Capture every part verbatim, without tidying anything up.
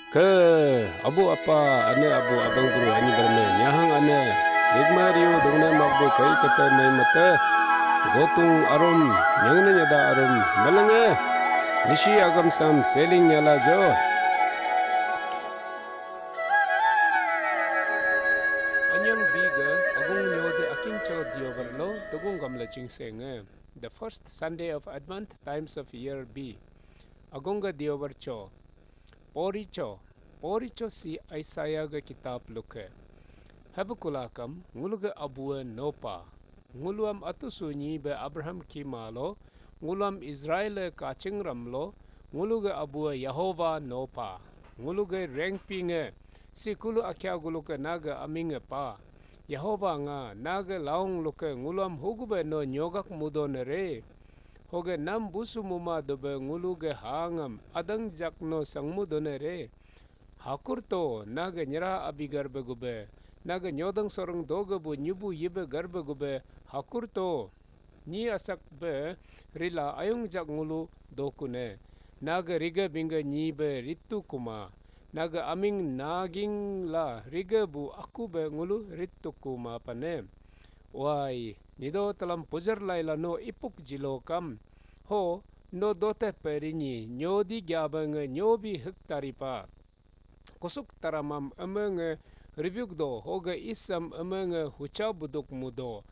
Ke, abu apa, ane abu abang guru, ani berme, nyahang ane, rigma riu, dongne makbu, kai kete, mai mete, gotung arum, nyangne nyada arum, melenge, nisi agam sam, seling nyala jo. Anyang biga, agung nyode aking cho diobar lo, tegung gamla chingsenge. The first Sunday of Advent, times of year B. Agung ga diobar cho. Poricho, poricho si Isaiah ga kitab luke. Habakula kam nguluge abue nopa. Nguluam atusu nyi be Abraham kima lo, nguluam Israel kachingram lo, nguluge abue Yehova nopa. Nguluge rengpinge, si kulu akia guluke naga aminge pa. Yehova nga, naga laung luke nguluam hugube no nyogak mudone re. Hoge nam busu muma dobe nguluge hangam adang jak no sangmu done re. Hakur to, naga nyera abi garbe gube, naga nyodang sorang doge bu nyubu yibe garbe gube, hakur to. Nyi asak be rila ayung jak ngulu dokune, naga riga bingga nyi be ritu kuma, naga aming naging la riga bu aku be ngulu ritu kuma pane. Wai, nido talam pujar laila no ipuk jilo kam. Ho, no dote perinyi, nyodi gyabenge nyobi hek taripa. Kusuk taramam emenge ribuk do, hoge isam emenge hucha buduk mudo.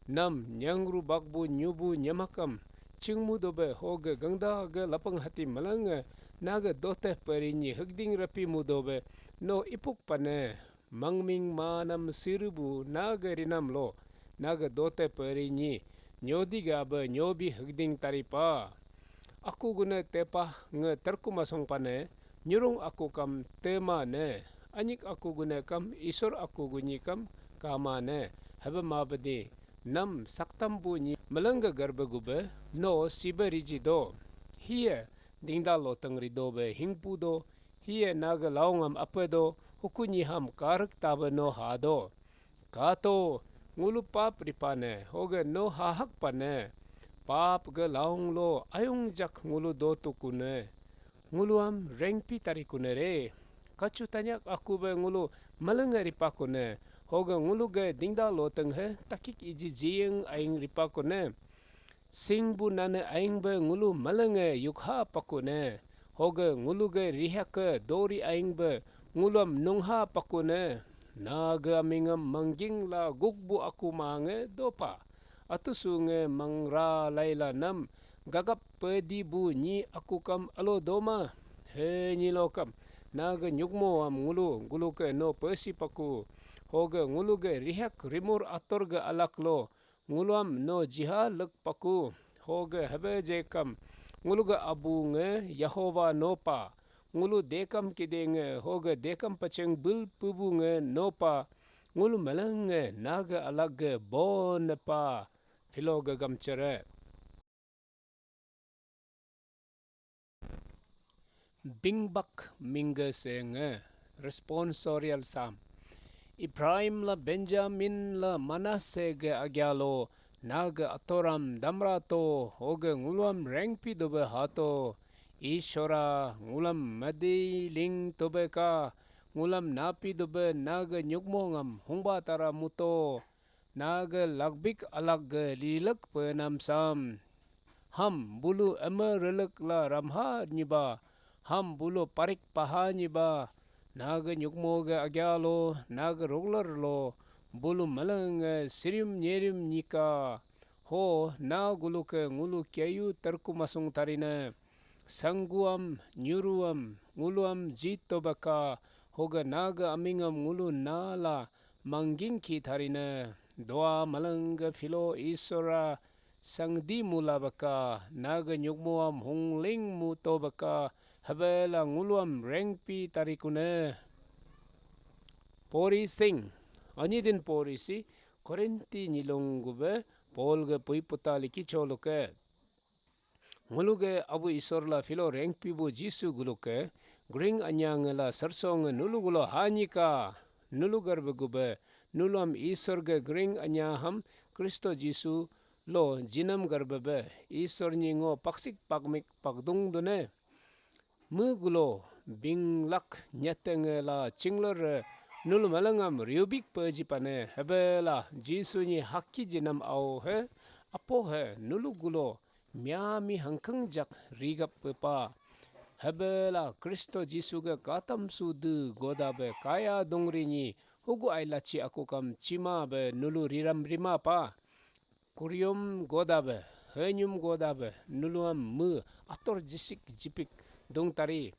Nam nyangru bakbu nyubu nyamakam, chingmu dobe, hoge gangda ge lapang hati melenge, naga dote perinyi hekding rapi mudobe, no ipuk pane. Mangming manam siribu naga rinam lo, naga dote peri nyi, nyodi ga be nyobi hegding taripa. Aku guna tepah nge terku masong pane, nyurung aku kam tema ne, anyik aku guna kam isor aku gunyi kam kama ne, hebe mabedi, nam saktam bu nyi melengga garbe gube, no sibe riji do. Hiye, dingda loteng rido be hingpu do, hiye naga laungam ape do, hukunyi ham karek tabe no ha do. Kato, ngulu pap ripane, hoge no hahak pane. Pap ge laung lo ayung jak ngulu do tukune. Ngulu am rengpi tarikune re. Kacu tanyak aku be ngulu melenge ripakune. Hoge ngulu ge dingda loteng he takik iji jiyeng aing ripakune. Sing bu nane aing be ngulu malenge yukha pakune, hoge ngulu ge rihake dori aing be nguluam nungha pakune, nage amingam mangging la gukbu aku mange dopa, atusu nge mangra laila nam gagap pedi bu nyi aku kam alo doma, he nyi lokam, nage nyukmo am ngulu, ngulu ke no pesi paku, hoge ngulu ge rihak rimur ator ge alak lo, nguluam no jiha lek paku, hoge hebe jekam, ngulu ge abu nge Yehova nopa, ngulu dekam kide nge, hoge dekam pacheng bul pubu nge nopa, ngulu meleng nge nage alag ge bon nepa, philo ge gamchere. Bingbak mingge se nge, responsorial psalm. Ephraim la Benjamin la Manasseh ge agyalo, nage atoram damra to, hoge nguluam rengpi dobe hato, Ishora ngulam madi ling tobe ka, ngulam napi dobe nage nyukmongam hungba tara muto, nage lakbik alag ge lilek penam sam. Ham bulu eme relek la ramha nyiba, ham bulu parik paha nyiba, nage nyukmo ge agyalo, nage roglar lo, bulu meleng nge sirim nyerim nyika, ho na gulu ke ngulu kiayu terku masung tarine, sangguam, nyuruam, nguluam jito baka, hoge nage amingam ngulu nala, mangging ki tharine, doa malengge philo Isora, sangdi mula baka, nage nyukmuam hungling muto baka, habela nguluam rengpi tarikune. Pori sing, anyi din pori si, Korinti nyilung gube, Paul ge pui puta liki choluke. Ngulu ge abu Isor la philo rengpi bu Jisu gulu ke, gring anya nge la sarso nge nulu gulo hanyi ka, nulu garbe gube, nulu am Isor ge gring anya ham Kristo Jisu lo jinam garbe be, Isor nyi ngo paksik pakmik pakdung dune. Me gulo, binglak nyetenge la chinglor nulu malangam riubik peji pane hebela Jisu ni haki jinam au he apo he nulu gulo miami hangkeng jak rigap pepa. Hebela Kristo Jisu ge katam su de goda be kaya dongri ni hugu ai lachi aku kam chima be nulu riram rima pa. Kurium goda be, henyum goda be, nuluam me ator jisik jipik dong tari.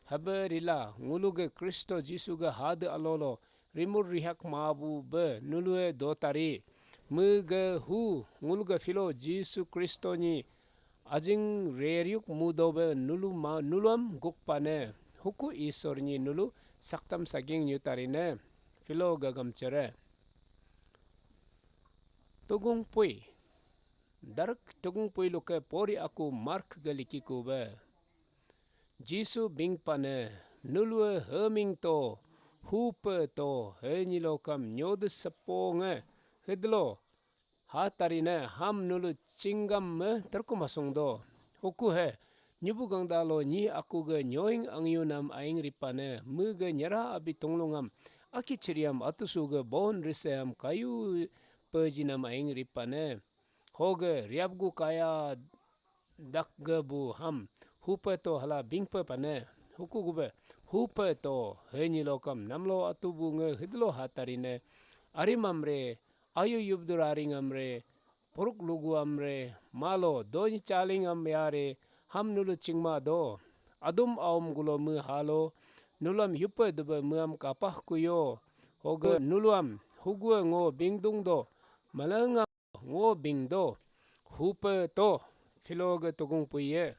Habe rila ngulu ge Kristo Jisu ge hade alolo rimur rihak mabu be nulue do tari. Me ge hu ngulu ge filo Jisu Kristo ni ajing reriuk mudo be nulu ma nuluam gukpane huku Isor ni nulu saktam saging nyu tarine filo gagam chere. Tugung pui. Darak tugung pui luke pori aku Mark ge likiku be. Jisu bingpane nulue heming to, hupe to, henyilo kam nyode sepo nge hidlo ha tarine ham nulu chinggam me terku masung do. Huku he, nyubu gangda lo nyi aku ge nyoing angyu nam aing ripane, me ge nyera abi tunglungam, aki chiriam atusu ge bon riseam kayu pejinam aing ripane. Hoge riapgu kaya dakge bu ham hupe to hala bingpe pane. Huku gube hupe to henyi lokam namlo atubu nge hidlo hatarine. Arimamre, ayu yubdur aringamre, puruk luguamre, malo donyi chalingam yare, ham nulu chingma do. Adum aum gulo me halo, nulam yupe dube meam kapah kuyo. Hoge nuluam hugue ngo bingdung do, malanga ngo bing do, hupe to, filo ge tugung puye.